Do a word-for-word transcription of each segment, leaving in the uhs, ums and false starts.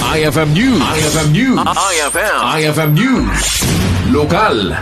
I F M News. I F M News. I F M. I F M News. Lokal.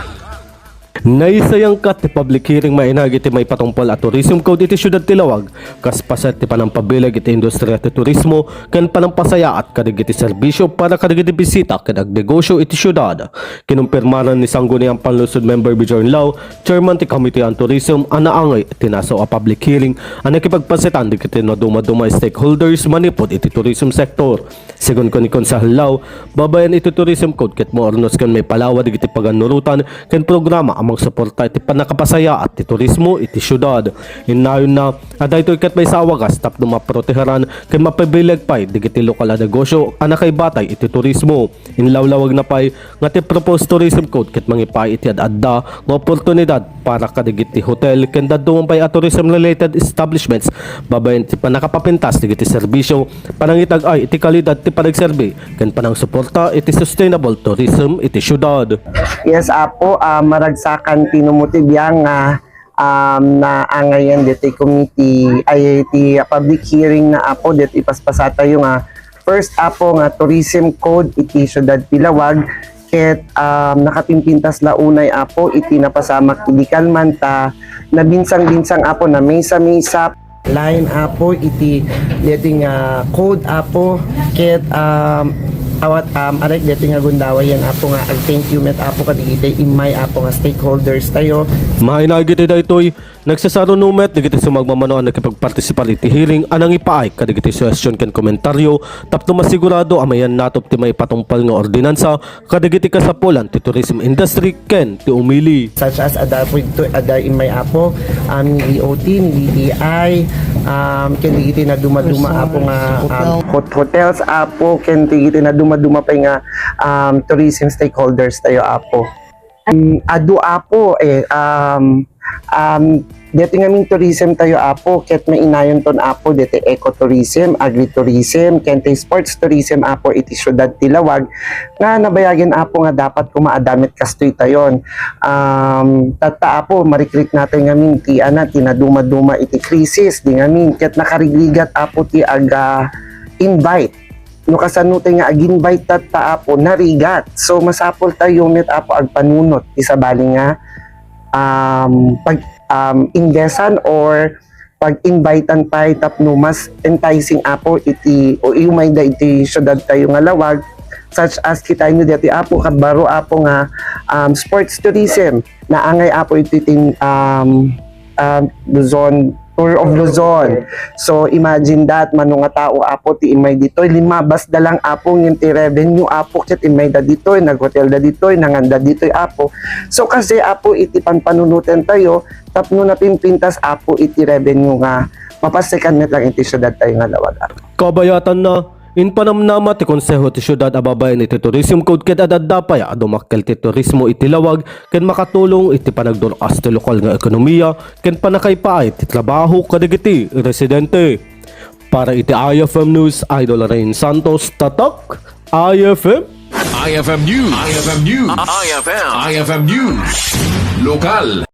Naisayangkat ti public hearing mainaig iti maipatungpal a tourism code iti siudad ti Lawag, kas paset ti panangpabileg iti industriya ti turismo ken panangpasayaat kadagiti serbisio para kadagiti bisita ken agnegosio iti siudad. Kinumpirmaran ni Sangguniang Panlungsod Member Bjorn Lau, Chairman ti Committee on Tourism, a naangay ti nasao a public hearing a nakipagpasetan dagiti nadumaduma a stakeholders manipud iti tourism sector. Segun ken ni Konsehal Lau, babaen iti Tourism Code ket maurnos ken maipalawa dagiti pagannurotan ken programa a mangsuporta iti pannakapasayaat ti turismo iti siudad. Innayonna a daytoy ket maysa a wagas tapno maproteheran ken mapabileg pay dagiti lokal a negosio a nakaibatay iti turismo. Inlawlawagna pay nga ti proposed Tourism Code ket mangipaay iti ad-adda nga oportunidad para kadagiti hotel ken dadduma pay a tourism-related establishments babaen ti pannakapapintas dagiti serbisio, panangitag-ay iti kalidad ti panagserbi, ken panangsuporta iti sustainable tourism iti siudad. Yes, Apo, ah, maragsakan ti numutibya nga, um, naangayan ditoy committee, ay, ti public hearing na, Apo, ditoy paspasatayo nga first, Apo, nga tourism code iti siudad ti Lawag, ket, um, nakapimpintas la unay, Apo, iti napasamak ti dekalman ta nabinsang-binsang, Apo, na mesa-mesa. Line, Apo, iti deti nga code, Apo, ket, um, awat, um, arek deti nga gundaway yan, Apo, nga ag-thank you met, Apo, kadagiti immay, Apo, nga stakeholders tayo. Mainaig iti daytoy, nagsasaruno met dagiti sumagmamano a nakipagpartisipar iti hearing a nangipaay kadagiti suhestion ken komentario tapno masigurado a mayannatop ti maipatungpal nga ordinansa kadagiti kasapulan ti tourism industry ken ti umili. Such as adda pwedto, adda immay, Apo, um, ni E O T, ni D T I, um, ken dagiti nadumaduma, Apo, nga, um, hot-, hotels, Apo, ken dagiti nadumaduma pay nga, um, tourism stakeholders tayo, Apo. Um, adu, Apo, eh, um, um, deti ngamin tourism tayo, Apo, ket mainayonton, Apo, deti ecotourism, agritourism, ken ti sports tourism, Apo, iti siudad ti Lawag, nga nabayagen, Apo, nga dapat koma adda met kastoy tayon. Um, tatta, Apo, marikrik natay ngamin ti, ana, ti nadumaduma iti krisis, di ngamin, ket nakarigrigat, Apo, ti aga invite. No kasano tay nga ag-invite tatta, Apo, narigat. So, masapul tayo met, Apo, agpanunot ti sabali nga, um, pag, um, investan or pag-invitean pay tapno mas enticing, Apo, iti, o iumayda iti siudad tayo nga Lawag, such as kitaenyo deti, Apo, kabaro, Apo, nga, um, sports tourism. Naangay, Apo, iti tin-, um, um, Luzon, Tour of Luzon. So, imagine that, mano nga tao, Apo, ti immay ditoy, limabasda lang, Apo, ngem ti revenue, Apo, ket immayda ditoy, naghotelda ditoy, nanganda ditoy, Apo. So, kasi, Apo, iti panpanunoten tayo, tapno napimpintas, Apo, iti revenue nga mapasekan met lang iti siudad tayo nga Lawag, Apo. Kabayatanna, impanamnama ti Konseho ti Siudad a babaen iti Tourism Code ket ad-adda pay a dumakkel ti turismo iti Lawag ken makatulong iti panagdur-as ti lokal nga ekonomiya ken pannakaipaay ti trabaho kadagiti residente. Para iti I F M News, Idol Rain Santos, Tatak, I F M. I F M News. I F M News. I F M. I F M News. Lokal.